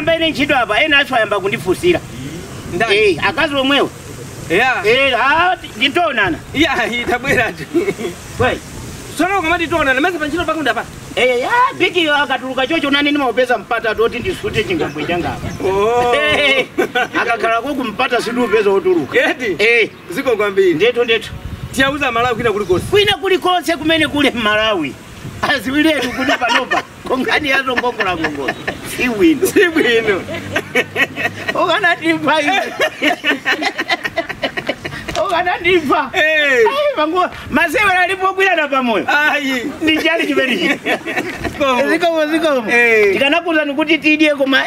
Ndayamba ine ntchito apa ena acho ayamba kundifusira. Ndani? Akazi omwewo. Yeah. Nditonana. Yeah, itabwera tu. Wei. Sono kama nditonana, mesa panchito pakunda pa. Biki akatuluka chocho nani nimaupeza mpata toti ndisute chingambwe changa apa. Oh. Akakhala kumpata sidupeza otuluka. Eti? Ziko kwambiri. Ndethu ndethu. Tiyauza Malawi kwina kulikonse. Kwina kulikonse kumene kule Malawi. Aziwiletu kuti panopa. Kongani yazo ngongola ngongola. Si bwino. Si bwino. Ukanandipha iwe. Ukanandipha. Mangu masewe alipogwirana pamoyo. Ayi. Ndi chali chimene. Zikomo zikomo. Tikanakuza nikuti tidye koma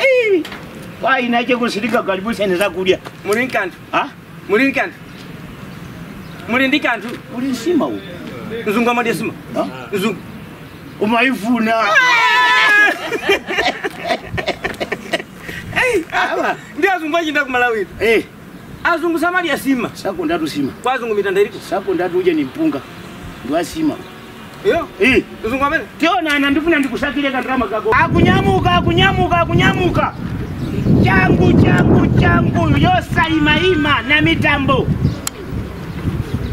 kwa inache kusilika karibu sene zakudya. Muli nkanthu. Ha? Muli nkanthu. Muli ndi kanthu. Uli nsima uko. Mzungu amadya sima. Ha? Mzungu. Umaifuna. Ndi azungu achinda ku Malawi. Azungu samadya sima. Sakondatu sima. Kwa azungu mitanda iliko. Sakondatu uje ni mpunga. Ndi sima. Iyo? Mzungu amene? Tionana ndifuna ndikusakire kandrama kako. Akunyamuka akunyamuka akunyamuka. Changu changu changu yosaima ima na mitambo.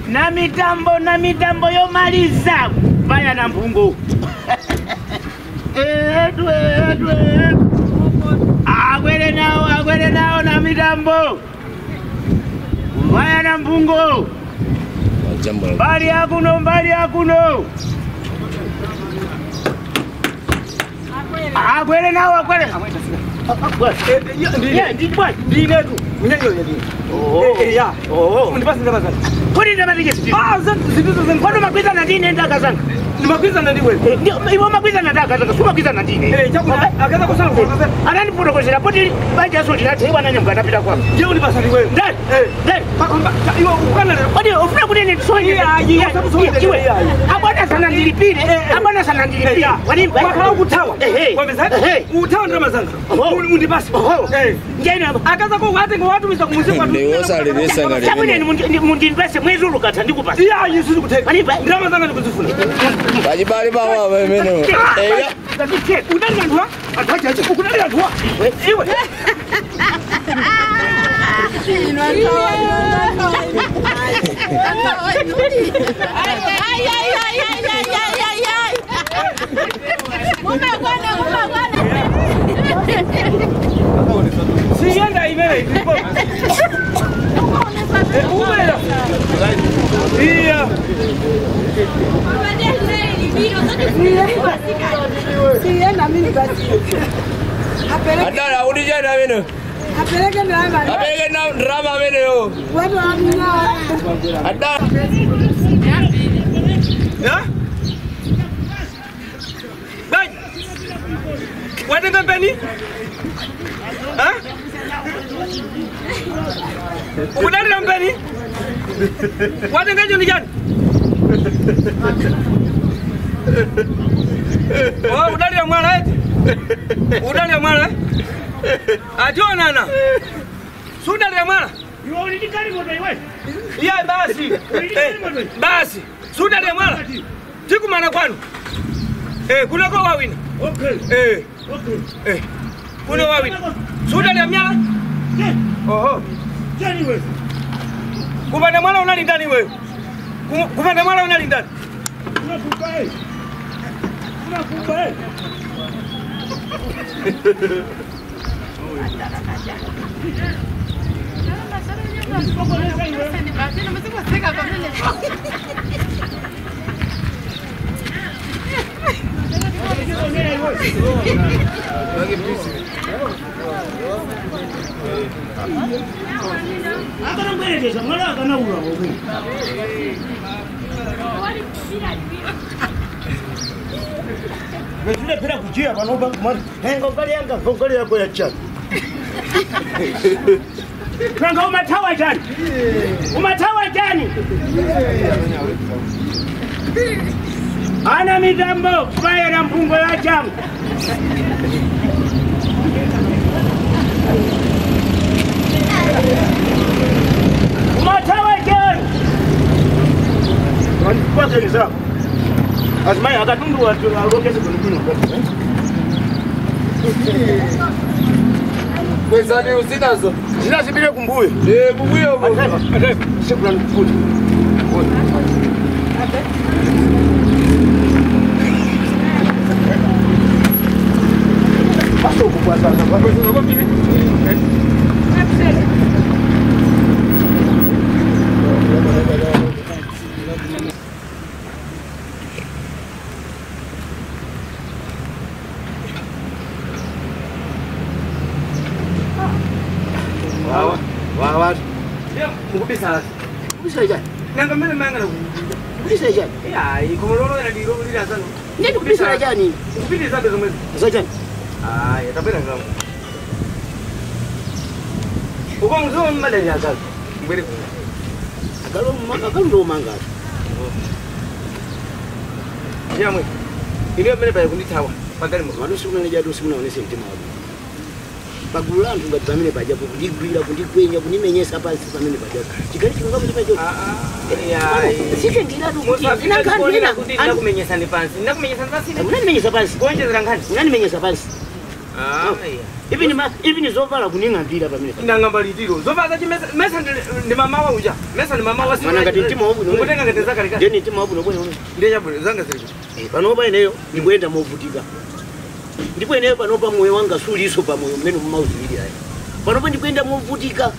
Na mitambo na mitambo yomaliza. Baya na mpungo. Edu edu edu. Agwere nao na mitambo. Baya na mpungo. Mbali yakuno mbali yakuno. Agwere nao agwere. Ndinetu. Oh. Ndipasi ndabazana. Kodi ndabatike siti. Zinthu zanu. Kono magwizana ndine ndakazanga. Ndimagwizana ndiwe. Iwo magwizana ndakazanga, sumagwizana ndine. Chakuti akaza kusala kukozera. Anandifotokozera poti banja so ndinati iwa nanye mukatapita kwako. Ndiye undipasa ndiwe. Ndani. Ndani. Iwe ukana lero. Kodi ufuna kuti ine ndisonye? Iwe. Abwana sana ndilipire. Abwana sana ndilipire. Wanimba. Wakhala ukuthawa. Wameza? Uthawa ndamazanga. Undipasa. Njena. Akaza ko watenga watumiza kumuzipa. Chabwino mundindipase mwezi ulukatha ndikupasa. Iya Yesu ndikuthenga. Wanimba. Ndamazanga ndikuzifuna. Bajibali bawa meno. Udali anthuwa? Ukudali anthuwa? Iwe. Siyenda imene ilipo. Ubera. Iya. Adala ulijana meno. Apeleke ndrama. Apeleke ndrama meno yo. Watu wanuna. Adala. Ya? Bai. Watenga mpeni? Ha? Ukudalira mpeni? Watenga icho ni chani? Oh, udalira mwana eti? Udalira mwana? Ationana. Sudalira mwana? Iwe ulindikali moto iwe. Iya basi. Basi. Sudalira mwana. Tikumana kwanu. Kunako wawina. Okay. Okay. Kuno wawina. Sudalira myala? Oho. Chani wewe. Kupanda mwana unali ndani wewe. Kupanda mwana unali ndani. Unakupa Unakupa Akanangwereza mwana akanaura omwe. Vechilephera kujiya panopa kumati ngongole yanga ngongole yako yachani. Nanga umathawa chani? Umathawa chani? Ana mitambo kwaya na mpungo ya changu. Umathawa chani? Wandipake Azimai akatundu watu alokeze kuno kuno. Kwezani usinazo. Zinazipile kumbuyo. Eh, kumbuyo. Sikula nikufuta. Paso kwa sasa. Kwa mbili. Wawa. Mukubisa. Kubisa jani. Nanga mimi manga Kubisa jani. Ya, ikomololo na ndiro lila sana. Ndio kubisa jani. Kubisa zabe zomwe. Zajani. Ah, ya tapera ngamu. Uko mzo mbale ya galu. Mbere. Agalo agalo ndo manga. Yamwe. Iliyo mbele pa kundithawa. Pagali mo. Wanu sikuna jadu sikuna onese mtima wako. Pagulu anthu ngati pamene pajapo kundigwira kundikwenya kundimenyesa pansi pamene pajapo. Chigali chino ngapo chipacho. Sitengiratu kuti ndinakhandina kuti ndinakumenyesani pansi. Ndinakumenyesani pansi. Unanimenyesa pansi. Kuonjezera nkhani. Unanimenyesa pansi. Ah. Even zovala kuning'ambira pamene. Ndang'amba litiro. Zovala zachi mesa ndi mama wa uja. Mesa ndi mama wa Mwana ngati mtima wabwino. Mukutenga ngati zakalekale. Ndeni mtima wabwino bwino. Ndiye chabwino zanga zili. Panopa ineyo ndikuyenda movutika. Ndipo ineyo panopa moyo wanga suliso pamoyo mmene mumauziwiri ayi. Panopa ndikuyenda movutika.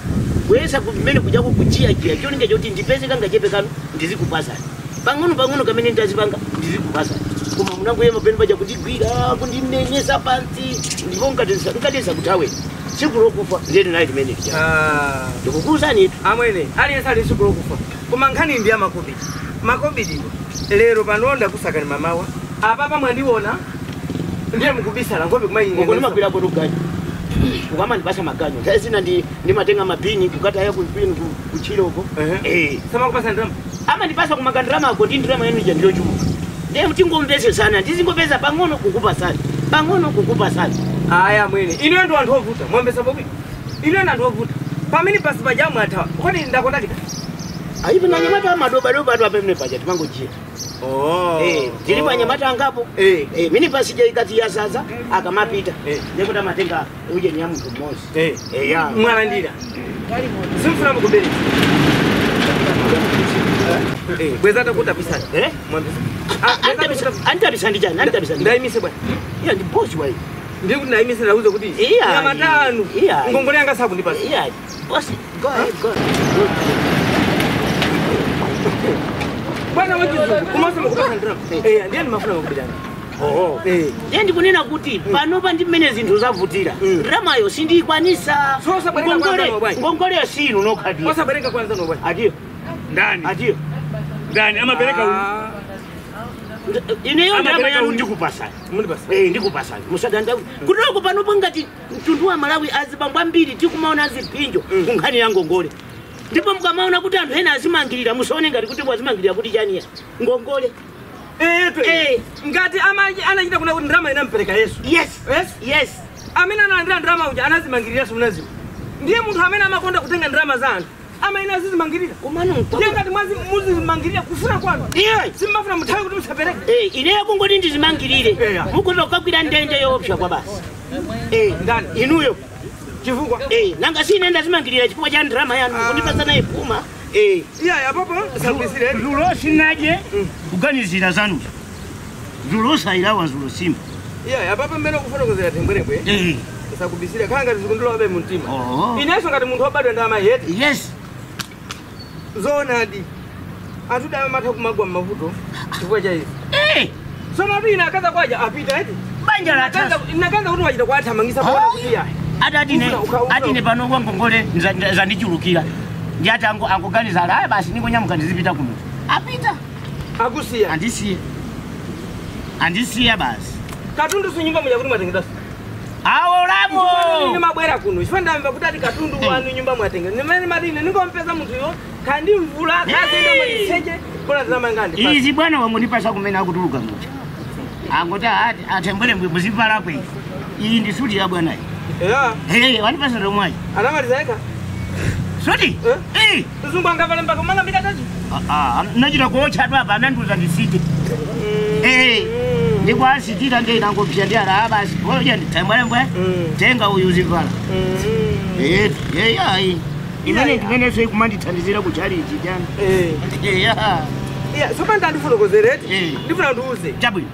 Kuyesa kumene kujako kuchiya-chiya cholinga choti ndipeze kangachepe kanu ndizikupasani. Pang'ono pang'ono kamene ndazipanga ndizikupasani. Koma munangoyema pamene paja kundigwira kundimenyesa pansi ndipo nkatesa kuthawe. Tsiku lokufa ndiye linali limene lija. Ndikukuwuzani itu. Amwene, aliyense ali tsiku lokufa. Koma nkhani ndi ya makobidi. Makobidiwo lero pano ndakusakani mamawa. Apapa mwandiona ndiye mukubisala ngobe kumayi. Uko ndimagwira bwino ganyu. Ukamandipasa maganyu. Nthawi zina ndimatenga mabini kukataya kumpini kuchilo uko. Samakupasa ndrama. Amandipasa kumagandrama ako ndi ndrama yanu ija ndiyochuluka. Ndiye mutingomvesesana ndizingopeza pang'ono kukupasani. Pang'ono kukupasani. Aya mwene, ino ndo anthu ovuta, mwambesa bobwi. Ino ndo anthu ovuta. Pamene pasi pajamu athawa. Kodi ndakondakita? Ayipo na nyamata amadobadoba atu apemene paja timangojiya. Oh. Tilipo anyamata angapo. Mini pasija ikati ya sasa akamapita. Ndikuti amatenga uje ni munthu mmodzi. Ya. Mwalandira. Simfuna mukubere. Bweza takuta pisani. Mwambesa. Antabisa ndi chani? Antabisa ndi. Ndayimise bwana. Iya ndi boss wayi. Ndiye kuti ndayimise ndauze kuti nyamata anu. Ngongole yanga sakundipasa. Iya. Boss, go ahead, go. Bwana wachizungu, kumasema kupasa ndrama. Ndiye ndimafuna makubidana. Oh. Ndiye ndikunena kuti panopa ndi mmene zinthu zavutira. Ndramayo sindiyikwanisa. Ngongole sinu nokhadiyo. Osabereka kwanza no bwana. Adiyo. Ndani. Adiyo. Ndani amabereka uyu. Ineyo ndrama yanu ndikupasani. Mundipasa. Ndikupasani. Musadanda. Kutoko panopa ngati mtundu wa Malawi azibambo ambiri tikumaona aziphinjo ku nkhani ya ngongole. Ndipo mukamaona kuti anthu ena azimangirira musaone ngati kuti wazimangirira kuti chaniya ngongole. Ngati anachita kuna kuti ndrama inampereka Yesu. Yes. Yes. Amene analandira ndrama uja anazimangirira munaziwa. Ndiye munthu amene amakonda kutenga ndrama za anthu. Amaina azizimangirira. Komano ndiye ngati muzimangirira kufuna kwanu. Simmafuna muthawe kuti musapereke. Ineyo kungoti ndizimangirire. Mukuti kukagwira ndende yoopsa kwa basi. Ndani. Inuyo. Chifukwa nanga sine ndazimangirira chifukwa cha ndrama yanu kundipasa naye puma. Iya apopo sakubisire. Zulo sinaje kuganizira zanu. Zulo sairawa zulo simba. Iya apopo mmene kufotokozera thembwerebwe. Sakubisire khanga ngati zikundilowabe mu mtima. Inenso ngati munthu wobadwa ndi amayi eti. Yes. Zoonadi. Anthu amatha kumagwa m'mavuto chifukwa cha izi. Sono atu ine akaza kwaja apita eti. Banja la tasa. Inakanza kuti wachita kwathamangisa kuona kuti iya. Atine pano kwa ngongole zandichulukira. Ndi ati angoganiza ala basi ningonyamuka ndizipita kuno. Apita. Akusiya. Andisiya. Andisiya basi. Katundu sinyumba muja kuti mwatengedwa. Awo lamo. Ndine mabwera kuno. Chifukwa ndamva kuti ati katundu wanu nyumba mwatenga. Nimene madine ningompeza munthuyo kandi mvula kazenda maliseche bora zamangandi. Izi bwana wangondipasa kumene akutuluka muja. Angoti atembere muzipala kwe. Iyi ndi suti ya bwanayi. Yeah. Wanipasa romwayi. Anamaliza yekha. Suti? Mzungu angavale mpaka manga mikataji. Nachita kuotcha tu apa anandiuza ndisite. Ndikwasitira ndiye inangopsha ndi ala basi. Oya nditembwelembwe. Tenga uyu zivala. Ayi. Imene ndimene so ikumandithandizira kuchalichi chani. Iya, sopanda ndifotokozereti. Ndifuna ndiuze. Chabwino.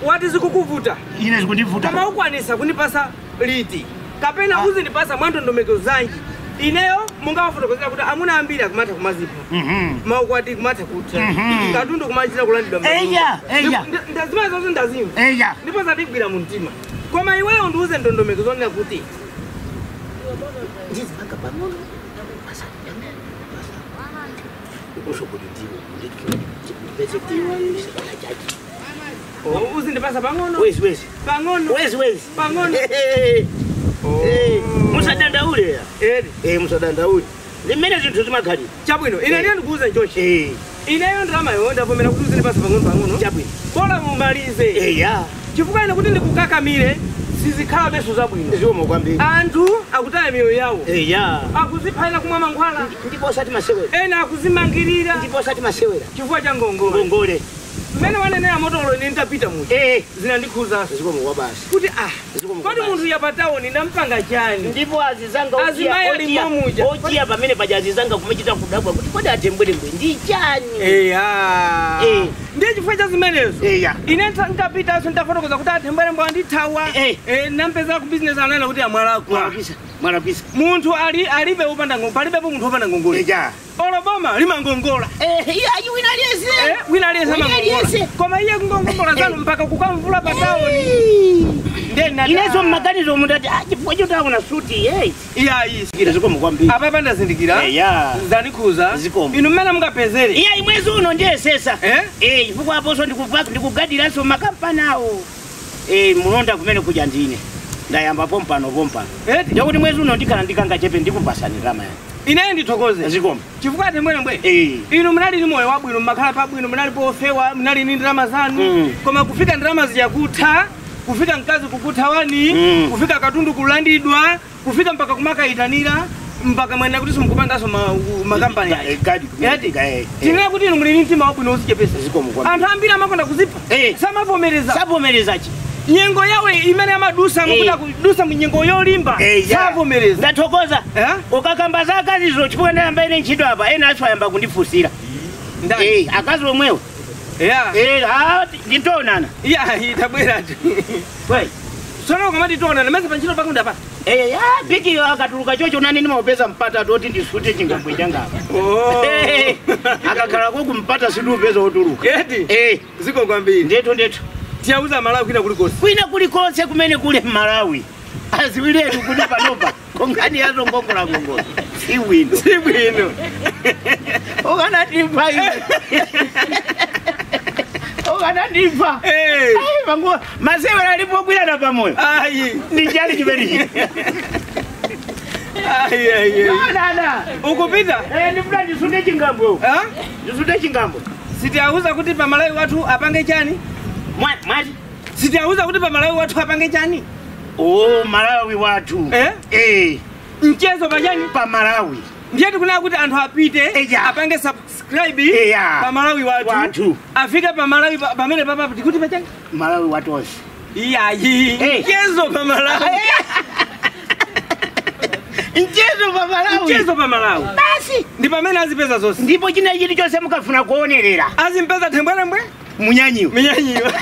Wati zikukuvuta. Ine zikundivuta. Kama ukwanisa kunipasa liti. Kapena uzindipasa mwandondomeko zanji. Ineyo mungawafotokozera kuti amuna ambiri akumatha kumazipa. Maukwati kumatha kutha. Katundu kumachita kulandidwa. Eya, eya. Ndazima zonse ndazimva. Eya. Ndipo zatigwira mu mtima. Koma iweyo ndiuze ndondomeko zonena kuti ndizipanga pang'ono. Uzindipasa pang'ono. Wezi. Pang'ono. Wezi. Pang'ono. Musadandaule. Musadandaule. Limene zinthu zimakhalira. Chabwino, ine ndiye ndikuuze nchochi. Ineyo ndalamayo ndavomera kuti uzindipasa pang'ono pang'ono. Chabwino. Bora mumalize. Eya. Chifukwa ine kuti ndikukakamire sizikhala beso zabwino. Zikomo kwambiri. Anthu akutaya miyoyo yawo. Eya. Akuziphayira kumwa mankhwala. Ndipo osati masewera. Ena akuzimangirira. Ndipo osati masewera. Chifukwa cha ngongole. Ngongole. Mmene wanenera motolo ine nditapita muja. Zinandikhuza. Zikomo kwa basi. Kuti kodi munthu ya patawuni ndampanga chani. Ndipo azizanga ojiya pamene paja azizanga kumachita kudabwa kuti kodi atembwerembwe ndi chani. Eya. Ndiye chifukwa cha zimenezo. Eya. Ine nkapitanso ndafotokoza kuti atembwerembwe andithawa. Nampeza ku business anena kuti amwalakwa. Mwalapisa. Munthu alibe upanda ngongole, palibepo munthu wopanda ngongole. Eya. Oloboma limangongola. Iya wina aliyese. Wina aliyese amangongola. Koma iye kungongola zanu mpaka kukamvula patawuni. Inezo mmaganizo mundati chifukwa chotaona suti Iya iyi. Zikomo kwambiri. Apa pandazindikira. Eya. Zandikhuza. Zikomo. Inu mmene mungapezere. Iya imwezi uno ndiye sesa. Chifukwa aponso ndikugadiranso makampani awo. Mulonda kumene kuja ndine. Ndayamba pompano. Ndikuti mwezi uno ndikhala ndikanga chepe ndikupasani ndalama yani. Ineyo ndithokoze. Zikomo. Chifukwa atembwerembwe. Inu munali ndi moyo wabwino, mmakhala pabwino, munali pofewa, munali ndi ndalama zanu. Koma kufika ndalama zijakutha. Kufika mkazi kukuthawani, kufika katundu kulandidwa, kufika mpaka kumakayitanira, mpaka mwena kuti simukupanganso makampani ayi. Tinena kuti inu muli ndi mtima wabwino usichepesa. Anthu ambiri amakonda kuzipha. Samavomereza. Savomerezachi. Nyengo yawe imene amadusa amakuda kudusa munyengo yolimba. Savomereza. Ndathokoza. Ukakamba za akazizo chifukwa ndayamba ine ntchito apa, ena aso ayamba kundifusira. Akazi omwewo. Nditonana. Iya, itabwera tu. Wei. Sono kama nditonana, mese panchito pakunda pa. Biki akatuluka chocho nani nimaupeza mpata toti ndisute chingambwe changa apa. Akakhala kumpata sidupeza otuluka. Eti? Ziko kwambiri. Ndethu. Tiyauza Malawi kwina kulikonse. Kwina kulikonse kumene kuli Malawi. Aziwiretu kuti panopa. Kongani yazo ngongola ngongole. Si bwino. Si bwino. Ukanandipha ine. Ukanandipha. Panguwa masewera alipogwirana pamoyo. Ayi. Ndi chali chimenechi. Ayi. Nana. Ukupita? Ndifuna ndisunde chingambwe. Ndisunde chingambwe. Sitiyauza kuti pamalawi wathu apange chani? Mwati? Sitiyauza kuti pamalawi wathu apange chani? Malawi wathu. Mchezo pachani? Pa Malawi. Ndiye tikunena kuti anthu apite apange subscribe pa Malawi wathu. Afike pa Malawi pamene papa tikuti pachani? Malawi wathu onse. Iyayi. Mchezo pa Malawi. Mchezo pa Malawi. Mchezo pa Malawi. Basi. Ndi pamene azipeza zonse. Ndipo china chilichonse mukafuna kuonerera. Azimpeza thembwerembwe? Munyanyiwa. Munyanyiwa.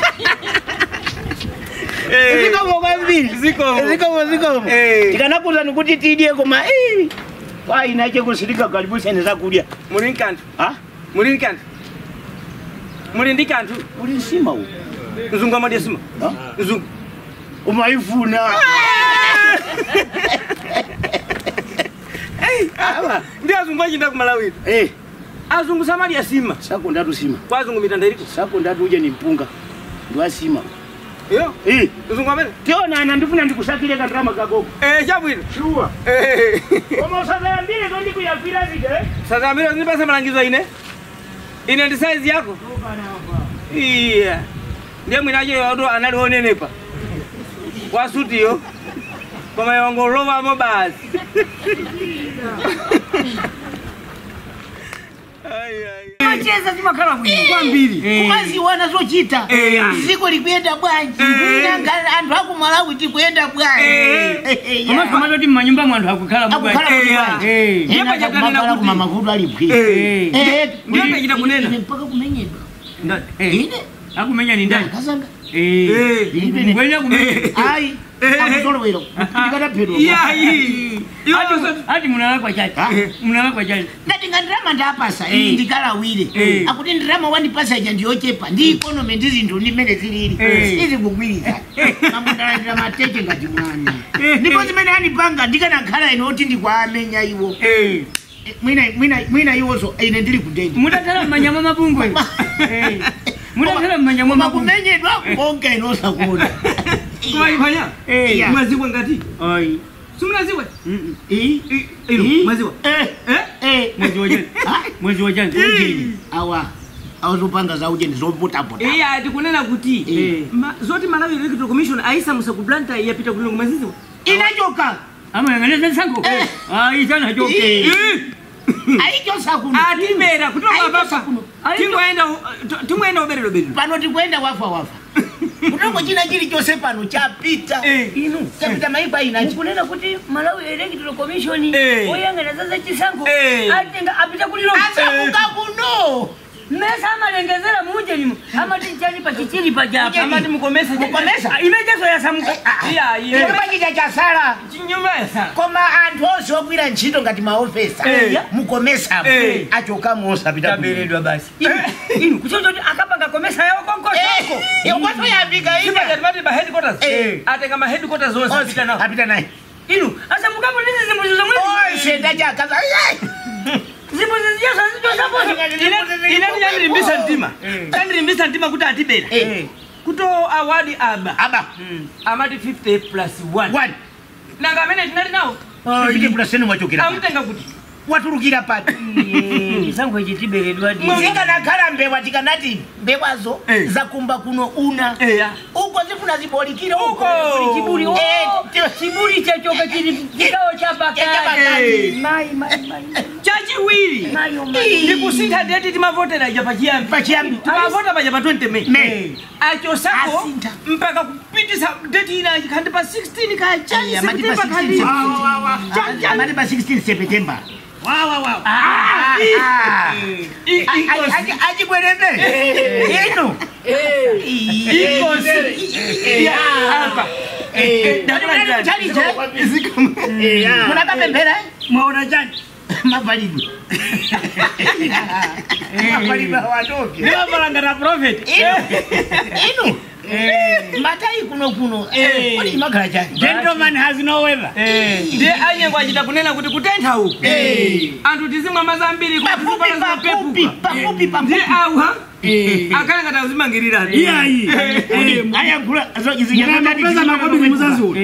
Zikomo kwambiri. Zikomo. Tikanakuwuzani kuti tidye koma kwa inache kusirika karibu sene zakudya. Muli nkanthu. Muli nkanthu. Muli ndi kanthu. Uli nsima uwu. Mzungu amadya sima. Mzungu. Umaifuna. Ndi azungu achinda ku Malawi. Azungu samadya sima. Sakondatu sima. Kwa azungu mitanda iliko. Sakondatu uje ni mpunga. Ndiwa sima. Iyo? Mzungu amene? Tionana ndifuna ndikusakire kandrama kako. Chabwino. Sure. Koma usazayambire zondikuyambira zije. Sazayambire zindipasa malangizo ine. Ine ndi size yako. Iya. Ndiye mwinache watu anali onenepa. Wasutiyo. Koma yongolowa mo basi. Macheza zimakhala bwino kwambiri. Kumaziwana zochita. Ziko likuyenda bwanji. Anthu aku Malawi tikuyenda bwanji. Koma kamatoti m'manyumba mwanthu akukhala Akukhala bwanji. Ndiye pachatanena Akukhala kuti kumamavuto ali bwino. Ndiye pachita kunena. Ine mpaka kumenyedwa. Ine Akumenya ni ndani? Kazanga. Ngwenya kumenya. Ayi. Akuzolowera. Ndikataphedwa. Iyayi. Ati munalakwa chachi. Munalakwa chachi. Ndati nga ndirama ndapasa iyi ndikalawire. Akuti ndirama wandipasa ija ndiyochepa ndi economy ndi zinthu ndi mmene zilili. Sizikugwirizana. Mamundalandira mateche ngati mwana. Ndipo zimene anipanga ndikanakhala ine oti ndikuamenya iwo. Mwina iwonso ine ndili kundende. Mudathala m'manja mwa mabungwe. Mudathala m'manja mwa Koma mabungwe. kumenyedwa konke ine osakuona. Koma iphanya. Yeah. Mwaziwa ngati. Ayi. Simunaziwe? Ino, mwaziwa. Mwezi wa jana. Mwezi wa jana. Awa. Awazopanga za ujeni zopotapota. Iya tikunena kuti zoti Malawi Electoral Commission aisamusa ku Blantyre yapita kulongo mwaziziwa. Inachoka. Amayang'anira sango. Ayi chana choke. Aichosa kuno. Atimera kutoka papa. Tingoenda tingoenda uberero berero. Pano tikuenda wafa wafa. Kutongo china chilichonse pano chapita. Inu. Chapita maiko ainachi. Mukunena kuti Malawi Electoral Commission oyang'anira za chisankho atenga apita kulilongo. Asamuka kuno. Mesa amalengezera munjenimo amati chani pachichili pachapa Amati mukomesa. Mukomesa. imejeso yasamuka. Iya iya. Chifukwa chija chasala. Chinyumba yasala. Koma anthu onse ogwira ntchito ngati maofesa mukomesa achokamo osapita taberedwa basi. Inu kuchonja kuti akapanga komesa yawo konkosoko. Kwasoyambika Chimba ina. chatimati ma headquarters. Atenga ma headquarters onse apita nawo. Apita naye. Inu asamukapo ndizi zimbuzi zomwe. Onse ndachakaza. Zimbuzi zijaso zijosaposo. Ine ndinyandirembisa mtima. Tandirembisa mtima kuti atibera. Kuto awadi aba. Aba. Amati 50 plus 1. 1. Nanga amene tinali nawo. 50 plus 1 wachokera. Amutenga kuti. Watulukira pati. Chisankho ichi tiberedwa di. Zikanakhala mbewa tikanati mbewazo zakumba kuno una. Uko zifuna zibolikire uko. Chiburi. Chiburi chachoka chili chigawo cha pakati. Mai mai mai. Chachiwiri. Ndikusintha date timavotera ija pachiyambi. Pachiyambi. Timavota paja pa 20 May. Achosako mpaka kupitisa date ina kandi pa 16 ka chani September kandi. Amati pa 16 September. Wa. Achibwerere. Ino. Ikosi. Apa. Munakapemphera? Mwaona chani? Mavalidwe. Mavalidwe awatoke. Ndimavalanga na prophet. Ino. Matai kuno kuno. Kodi imakhala chani? Gentleman has no weather. Ndiye anyengo achita kunena kuti kutentha uku. Anthu tizimwa mazambiri Pafupi pafupi pafupi. Ndiye awa. Akhala ngati azimangirira. Iyayi. Ayankhula Mukapeza makobiri muzazula.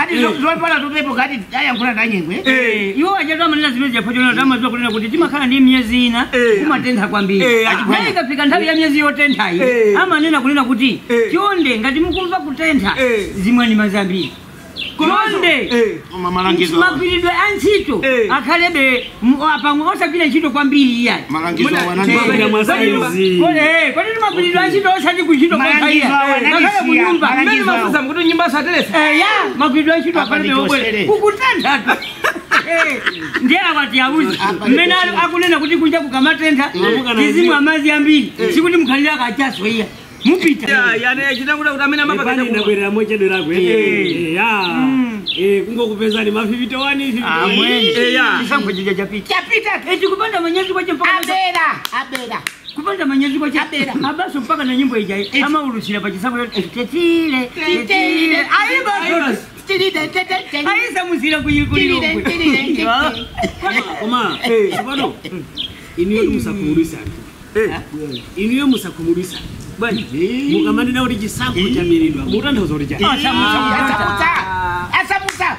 Ati zopala tupepo kati ayankhula nanyengwe. Iwo achatu amanena zimene japochona amadziwa kunena kuti timakhala ndi miyezi ina kumatentha kwambiri. Naye ikafika nthawi ya miyezi yotenthayi amanena kunena kuti chonde ngati mukumva kutentha zimwani mazambiri. Chonde magwiridwe a ntchito akhalebe pamwe osagwira ntchito kwambiri iyayi. Kodi timagwiridwe a ntchito osati kuntchito kokha iya. Ngakhale ku nyumba. Mmene mafusa mkuti nyumba sateresa. Ya magwiridwe a ntchito akhalebe obwera kukutenthatu. Ndiye akwati auzi mmene akunena kuti kunja kukamatentha tizimwa madzi ambiri sikuti mukhalire akachaso iya. Mupita. Ya chitakuda kuti amene amapaka Epani ndabwerera mochedwera kwe. Ya. Kungokupezani ma 51 51. Amweni. Chisankho chija chapita. Chapita. Eti kupanda manyezi kwache mpaka Abera. Abera. Kupanda manyezi kwache. Abera. Abaso mpaka na nyimbo ija amaulutsira pa chisankho tetile tetile. Ayiba. Ayisa muzira kuyikuliro. Koma. Pano. Iniyo musakhumudwisa. Iniyo musakhumudwisa. Mukamanena kuti chisankho chamiridwa mutanthauza kuti chani? Asamusa. Asamusa.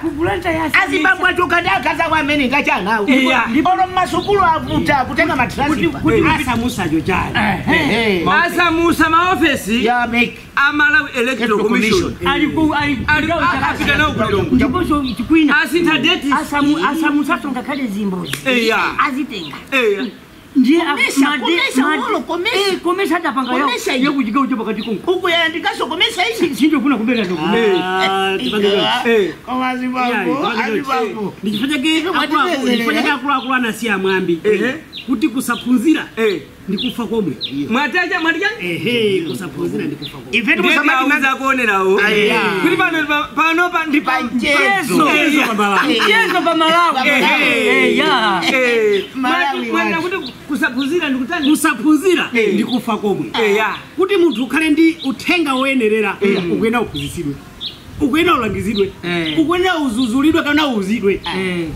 Azimbabwe achoka ndakaza kwamene ndachanawo. Olo mmasukulu avuta kutenga matrasi. Asamusacho chani? Asamusa maofesi Ya make. a Malawi Electoral Commission. Ali ku ali Akapita nawo kulilongo. Ndiponso chikwina. Asintha date. Asamusaso ngakhale zimbuzi. Azitenga. Ndiye COMESA COMESA atapanga yao yakuchigawo cha pakati konko uku yayandikaso COMESA izi sindofuna kubera azibambo Ndichifanyake akuluakulu anasiya mwambi kuti kusaphunzira ndikufa komwe. Mwataja mwatija? Ehe, kusaphunzira ndikufa komwe. Ife tikusamati kuonerawo. Kuti pano pano pa ndi mchezo. Mchezo pa Malawi. Eh ya. Mwana kuti kusaphunzira ndikutani? Kusaphunzira ndikufa komwe. Eh ya. Kuti munthu ukhale ndi uthenga woyenerera ukuyenda uphunzitsidwe. Ukuyenda ulangizidwe. Ukuyenda uzuzulidwe kana uzidwe.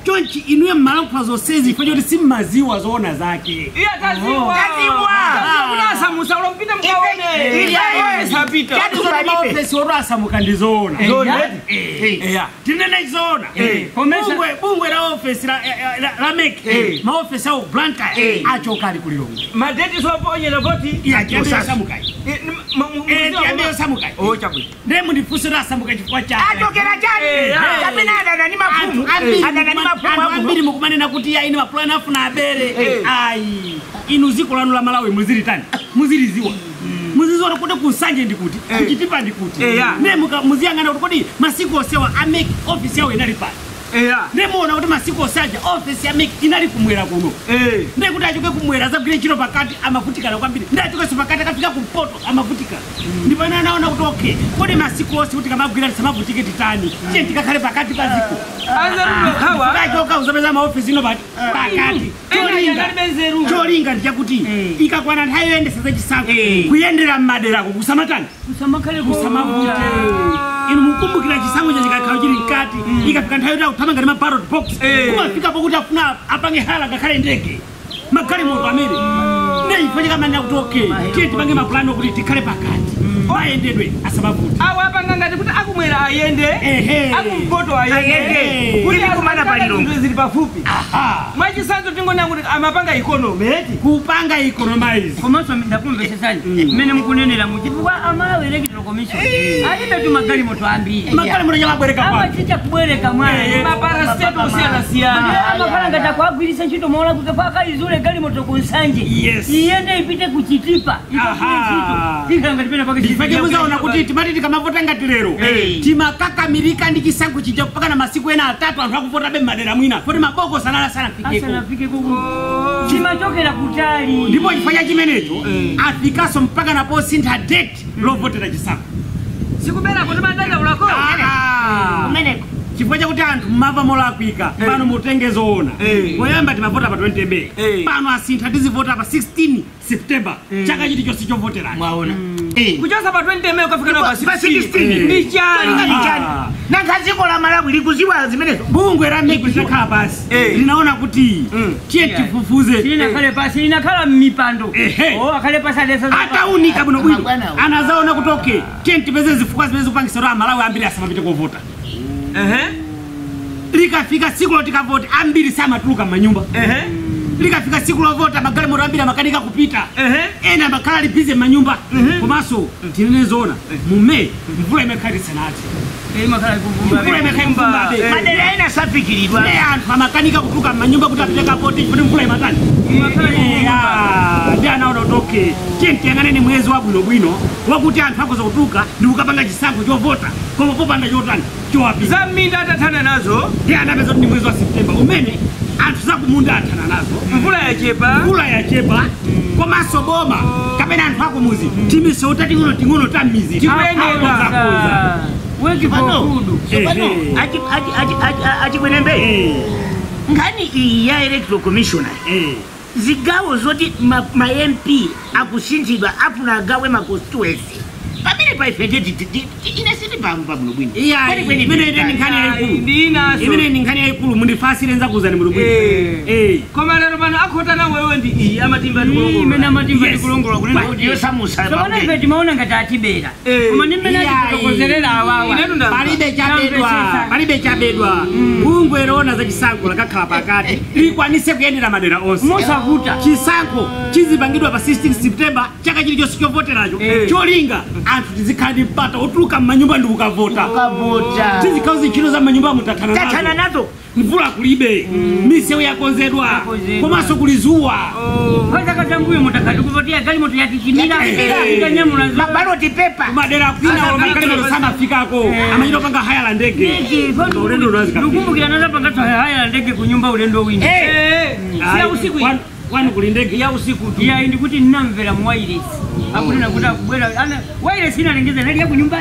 Chonchi inuye mmalankhula zonsezi chifukwa choti simmaziwa zoona zake. Iya taziwa. Taziwa. Unasamusa ulompita mkaone. Iya sapita. Maofesi oto asamuka ndi zoona. Eya. Tinene zoona. Bungwe la ofesi la MEC. Maofesi awo Blantyre achoka ali kulilongwe. Madeti soponyera voti. Iya tiyasamuka. Tiyasamuka. Oh chabwe. Ndiye mundifunse asamuka chifukwa chake. Achokera chani? Kapena adana ni mafumu. Adana ni mafumu ambiri mukumanena kuti ayi ni mapulani afuna abere. Ayi. Inu ziko lanu la Malawi muzilitani. Muziliziwa. Muziziwa kuti kusanje ndikuti, kuchitipa ndikuti. Ne muziyang'ana kuti kodi masiku osewa a MEC office yawo inali pano. Ne muona kuti masiku osaja office ya MEC inali kumwera kuno. Ne kuti achoke kumwera zabwire ntchito pakati amavutikana kwambiri. Ndi achokenso pakati akafika kumpoto amavutikana. Ndipo ena anaona kuti okay, kodi masiku onse kuti kamagwira tisamavutike titani. Tiye tikakhale pakati pa ziko. Kachoka uzapeza maofisi ino pakati. Cholinga ndichakuti ikakwana nthawi yoyendesa zachisankho kuyendera m'maderako kusamatani. Kusamakhale kusamavute. Inu mukumbukira chisankho chikakhala chili mkati ikafika nthawi yoti akuthamanga ndi ma ballot box kumafika pokuti afuna apange hala ngakhale ndege magalimoto amene ne chifukwa chamanena kuti okay tiye tipange mapulani okuti tikhale pakati mayendedwe asamavute. Awo apanga ngati kuti akumwera ayende akumpoto ayende kuti kumana palilongwe zili pafupi. Mwachisanzo tingonena kuti amapanga economy eti kupanga economize. Komanso ndakumvesesani mmene mukunenera muchifukwa Amalawi Electoral Commission alibe tu magalimoto ambiri. Magalimoto yamabwereka kwa amachita kubwereka mwana maparasteto osiyanasiyana amakhala ngati akuagwiritsa ntchito mola kuti pakaizule galimoto kunsanje iyende ipite kuchitipa ikhala ngati pena pake. Chifukwa muzaona kuti timati tikamavota ngati lero timakakamirika ndi chisankho chija mpaka na masiku ena atatu anthu akuvotabe m'madera mwina poti mabokosi anali asanafikeko chimachokera kutali. Ndipo chifukwa cha chimenecho afikaso mpaka na posintha date lovotera chisankho. Sikubera kuti madandaulako kumeneko chifukwa chakuti anthu mmava molakwika pano mutenge zoona. Poyamba timavota pa 20 May pano asintha tizivota pa 16 September chaka chilichonse chovoteracho. Mwaona kuchosa pa 20 May ukafika pa 16 ndi chani nanga dziko la Malawi likuziwa zimenezo. Bungwe la MEC linakhala pasi linaona kuti tiye tifufuze. Linakhale pasi linakhala m'mipando akhale pasi adesa ataunika bwinobwino anazaona kuti okay tiye tipeze zifukwa zimene zikupangisa kuti Amalawi ambiri asamapite kovota. Likafika siku lotikavota ambiri samatuluka m'manyumba. Likafika siku lovota magalimoto ambiri amakanika kupita. Ena amakhala ali busy m'manyumba. Komanso tinene zoona mu May mvula imakhala isanathe. Mvula imakhala ikuvumbabe. Madera ena asafikiridwa. Ne anthu amakanika kutuluka m'manyumba kuti apite kavote chifukwa mvula imatani. Ndi anaona kuti okay tiye tiyang'aneni mwezi wabwinobwino wakuti anthu akhoza kutuluka ndi kukapanga chisankho chovota koma popanda chotani chowapita. Za m'minda atathana nazo. Ndi anapeza kuti ndi mwezi wa September umene anthu zakumunda athana nazo. Mvula yachepa. Mvula yachepa. Komanso boma kapena anthu akumuzi timiso tating'ono ting'ono ta m'mizi tikuyenera wekikokudu. Achikwenembe nkhani iyi ya Electoral Commissioner zigawo zoti ma MP akusinthidwa afuna agawe ma constituency pamene paife ine sitipamva bwino bwino. Imene ndi nkhani yayikulu. Imene ndi nkhani yayikulu mundifasire nzakuzani bwino bwino. Koma lero pano akhota nawo iwe ndi iyi amatimba ndikulongola. Imene amatimba ndikulongola kunena kuti yosamusa. Tsopano ife timaona ngati atibera. Koma ndi mmene atitokozerera awawa. Palibe chabedwa. Palibe chabedwa. Bungwe loona za chisankho lakakhala pakati likwanise kuyendera madera onse. Mosavuta. Chisankho chizipangidwa pa 16 September chaka chilichonse chovoteracho. Cholinga Anthu tizikhala ndi mpata otuluka m'manyumba ndi kukavota. Tizikhala zintchito za m'manyumba mutathana nazo. Mvula kulibe, misewu yakonzedwa, komanso kuli zuwa. Kwanza kazambuyo mutakhati kuvotia galimoto yatichimira ikanyamula mabaloti pepa. Madera kwina olamagalimoto samafikako amachita opanga haya la ndege. Ndikumbukira nazapanga haya la ndege kunyumba ulendo wina. Siya usiku wanu kuli ndege ya usiku tu. Ya ndikuti ninamvera mu wireless. Akunena kuti akubwera ana wireless inalengeza nali ya kunyumba.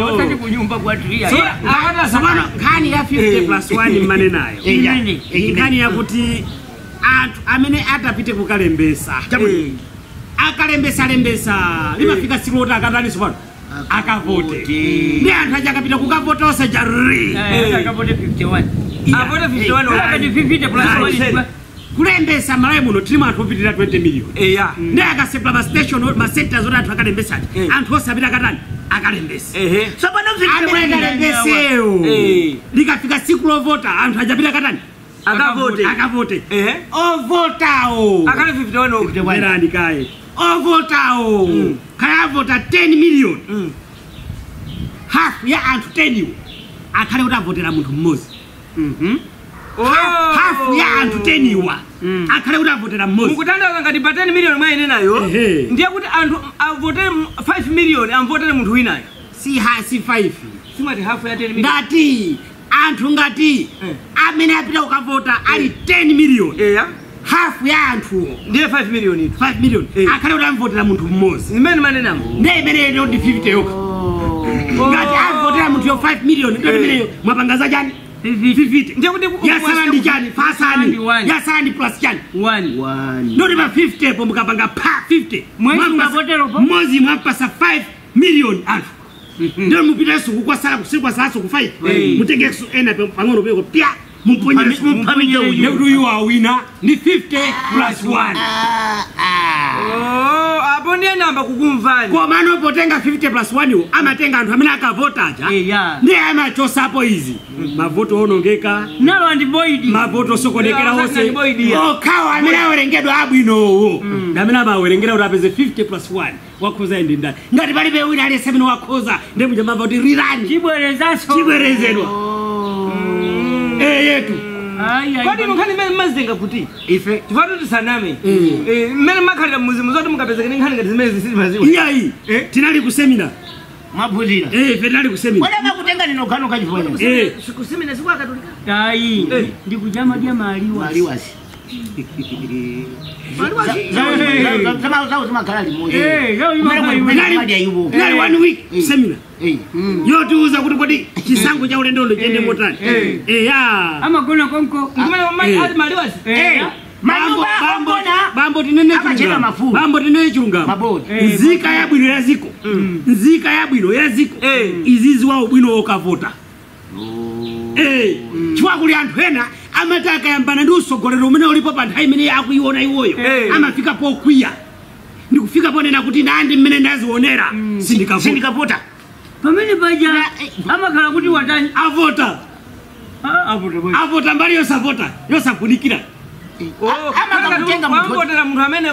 Osati kunyumba kwatu ya. Samano nkhani ya 50 plus 1 manenayo. Nkhani yakuti anthu amene atapite kukalembesa. Akalembesa lembesa limafika siku loti akatani sopano akavote. Ndi anthu aja akapita kukavota osajarri. Akavote 51. Avote 51 akati 50 plus 1. Kulembesa Malawi muno tili anthu opitirira 20 million. Ndi akasepula ma station ma centers oti anthu akalembesa ati. Anthu osapita akatani akalembesa. Sopano amene akalembesewo likafika siku lovota anthu ajapita katani akavote. Akavote. Ovotawo. Akale 51 okute bwana kaye. Ovotawo. Kaya avota 10 million. Half ya anthu 10 iwo akhale kuti avotera munthu mmodzi. Half ya anthu 10 iwa akhale kuti avotera mmodzi. Mukutanthauza ngati pa 10 million mwaine nayo ndiye kuti anthu avotere 5 million amvotere munthu winayo. Si si 5. Simati half ya 10 million. Ngati anthu ngati amene apita kukavota ali 10 million. Half ya anthuwo ndiye 5 million itu. 5 million akhale kuti amvotera munthu mmodzi. Imene manenamo. Ndiye imeneyo ndi 50 yokha. Ngati avotera munthu yo 5 million ndiyo imeneyo mwapanga za chani? 50. Ndiye kuti yasala ndi chani? Fasani. Yasala ndi plus chani? 1. Ndoti pa 50 po mukapanga pa 50. Mmodzi mwampasa 5 million anthu. Ndiyo mupitenso kukwasala kusiku kwasalaso ku 5. Mutengenso ena pang'ono peko pya mumponyere Mumpamije uyu. Ndekuti uyu awina ndi 50 plus 1. Apo ndiye namba kukumvani. Komano potenga 50 plus 1 iwo amatenga anthu amene akavota aja. Ndiye amachosapo izi. Mavoto onongeka. Nalo andiboidi. Mavoto osokonekera onse. Okhawo amene awerengedwa abwinowo. Ndi amene amawerengera kuti apeze 50 plus 1. Wakhoza ndi ndani. Ngati palibe wina aliyense amene wakhoza ndiye muchamamva kuti rirani. Chibwerezanso. Chibwerezedwa. Yetu. Kodi nkhani imene mmazitenga kuti ife tifatu tisaname mmene mmakhalira mmuzimu zoti mukapezeka ndi nkhani ngati zimene zisitimaziwa. Iyayi tinali ku seminar. Mwaphunzira. Ife tinali ku seminar. Kodi amakutenga nino khano kachifuna. Kusemina siku akatolika. Ayi ndikujama dya maliwa. Maliwasi. Zawo zimakhala limodzi. Tinali 1 week seminar. Yotiuza kuti kodi chisango cha ulendo ndo chiyende motani. Amagona konko. Maliwasi. Bambo tinene chilungamo. Bambo tinene chilungamo. Nzika yabwino ya ziko. Nzika yabwino ya ziko. Izizi wawo bwino okavota. Chifukwa kuli anthu ena amati akayambana ndi usogolero umene ulipo pa nthawi imene akuiona iwoyo amafika pokwiya ndikufika ponena kuti nandi mmene ndazionera sindikavota. Pamene paja amakhala kuti watani avota. Avota mbali yosavota yosafunikira. Amavotera munthu amene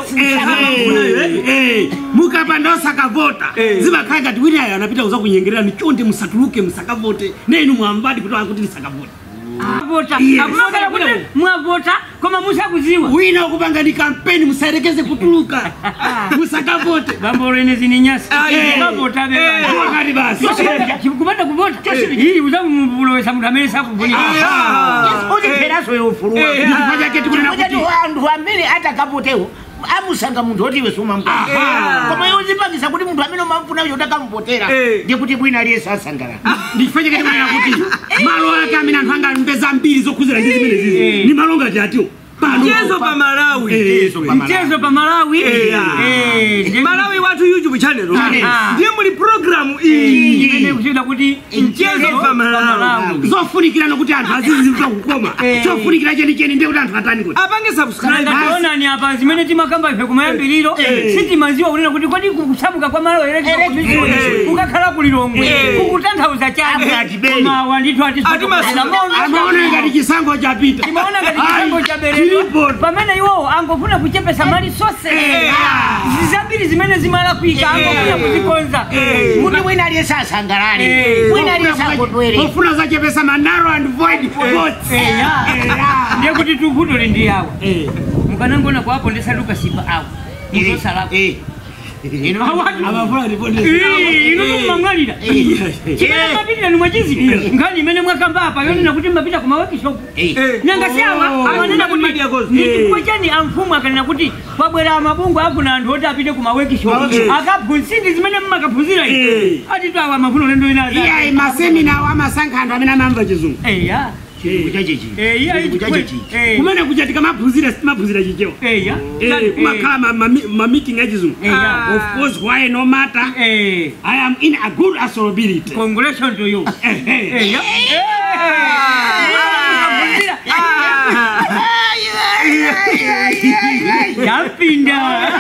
mukapanda osakavota zimakhala ngati winayo anapita kuza kunyengererani chonde musatuluke musakavote nenu mwambadi kuti akuti ndisakavote. Avota. Amakhala kuti mwavota koma musakuziwa. Wina ukupanga ndi kampeni musayerekeze kutuluka. Musakavote. Bambo lene zininyasa. Kavota be. Wakati basi. Kupanda kuvota. Hii uzamulowesa munthu amene sakuvunika. Uziperaso yofuluwa. Chifukwa chake tikunena kuti anthu amene atakavotewo amusanga munthu oti iwe sumamufuna. Koma iwe uzipangisa kuti munthu amene umamufuna uyo utakamupotera ndiye kuti bwina aliyense asangalala. Ndi chifukwa chake tikunena kuti malo ake amene anthu angamve zambiri zokhuzira ndi zimene zizi ni malo ngati atiwo. Mchezo pa Malawi. Mchezo pa Malawi. Malawi watu YouTube channel. Ndiye muli programu iyi. Imene kuchita kuti mchezo pa Malawi. Zofunikira kuti anthu aziziva kukoma. Chofunikira chenicheni ndiye kuti anthu atani kuti. Apange subscribe. Ndaona ni apa zimene timakamba ife kumayambiriro. Sitimaziwa kunena kuti kodi kusamuka kwa Malawi Electoral Commission kukakhala kulilongwe. Kukutanthauza chani. Koma wandithu ati Amaona ngati chisango chapita. Timaona ngati chisango chabereka. Zilipo pamene iwowo angofuna kuchepesa mali sose zambiri zimene zimalakwika angofuna kuzikonza Kuti wina aliyense asangalale, wina aliyense akondwere. Ofuna zachepesa ma narrow and void votes. Ndiye kuti tukutole ndi yawo mukanangona kwapo ndisaduka sipa awo muzosalako Amafuna ripoti. Inu mumang'alira chimene mapitira nimwachizi nkhani imene mwakamba apa yonena kuti mmapita kuma workshop nanga si awa amanena kuti ndi chifukwa chani amfumu akanena kuti kwabwera amabungwe afuna anthu oti apite kuma workshop akaphunzire zimene mmakaphunzira izi atitu awa amafuna ulendo ina Iyayi masemina awo amasankha anthu amene amamva chizungu. Eya. Eya. Kumene kuja tikamaphunzira sitimaphunzira chichewa. Eya. Kumakhala ma meeting achizungu. Of course why no matter. I am in a good assortability. Congratulations to you. Eya. Yapinda.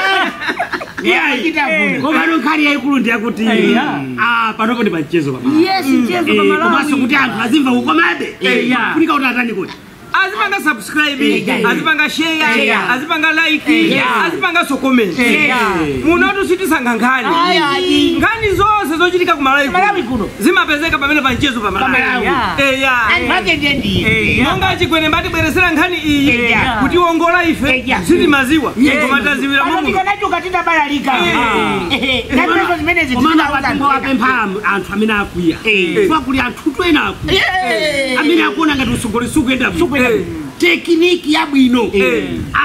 Iyayi. Koma nkhani yayikulu ndi yakuti panopo ndi pamchezo pamalo. Yes, mchezo pamalawi. Komanso kuti anthu azimva kukomabe. Kufunika kuti atani kuti azipanga subscribe, azipanga share, azipanga like, azipanga so comment. Munotu sitisankha nkhani. Nkhani zonse zochitika ku Malawi kuno zimapezeka pamene pa mchezo pa Malawi. Eya. Anthu ake ndiye ndiye. Monga chigwene mbatibweresera nkhani iyi kuti wongola ife sitimaziwa koma taziwira Pano momwe. tikanachoka titabalalika. Napezo zimene Komano apempha anthu amene akwiya. Chifukwa kuli anthu ena akwiya. Amene akuona ngati usogoli sukuyenda bwino. Tekiniki yabwino.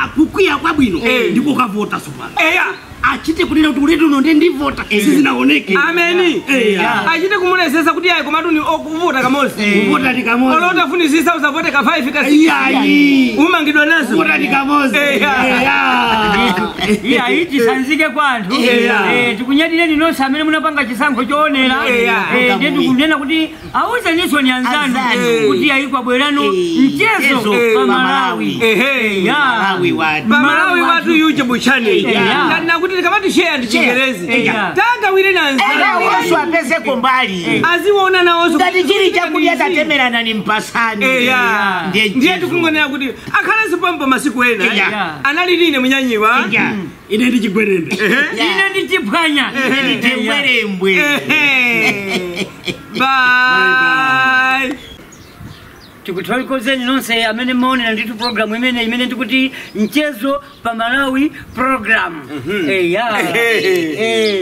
Akukwiya kwabwino ndiko kavota sopano. Eya. Achite kunena kuti ulendo uno ndiye ndivota sizinaoneke. Ameni. Achite kumulesesa kuti ayi komatu ni okuvota kamozi. Kuvota ndi kamozi. Olota funisisa usavote ka 5 ka 6. Iyayi. Umangidwa nazo. Kuvota ndi kamozi. Iya ichi sanzike kwa anthu. Tikunyadireni nonse amene munapanga chisankho choonera. Ndiye tikunena kuti auzeninso ni anzanu kuti ayi kwabwerano mchezo pa Malawi. Malawi watu. Pa Malawi watu YouTube channel. Kana kuti tikamati share ndi Chingerezi. Tagawire na anzanu. Awonso apezeko mbali. Aziona nawonso. Ngati chili chakudya tatemerana ni mpasani. Ndiye tikungonera kuti akhalenso pampo masiku ena. Anali ine munyanyiwa. Ine ndi chigwerembe. Ine ndi chiphwanya. Nditembwerembwe. Bye. Tikuthokozeni nonse amene maonera ndithu program imene ndikuti mchezo pa Malawi program. Eya.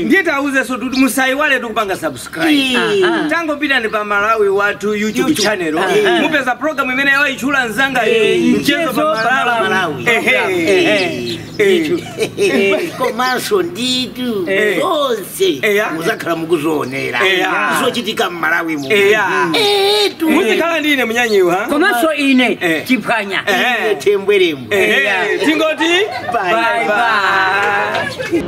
Ndiye tauzenso kuti musayiwale tikupanga subscribe. Tangopitani pa Malawi wathu YouTube channel. Mupeza program imene yaitchula nzanga mchezo pa Malawi. Komanso nditu zonse muzakhala mukuzionera zochitika m'Malawi muno. Muzikhala ndi ine munyanyiwa. Komanso ine chiphwanya. Tembwerembwe. Tingoti bye bye.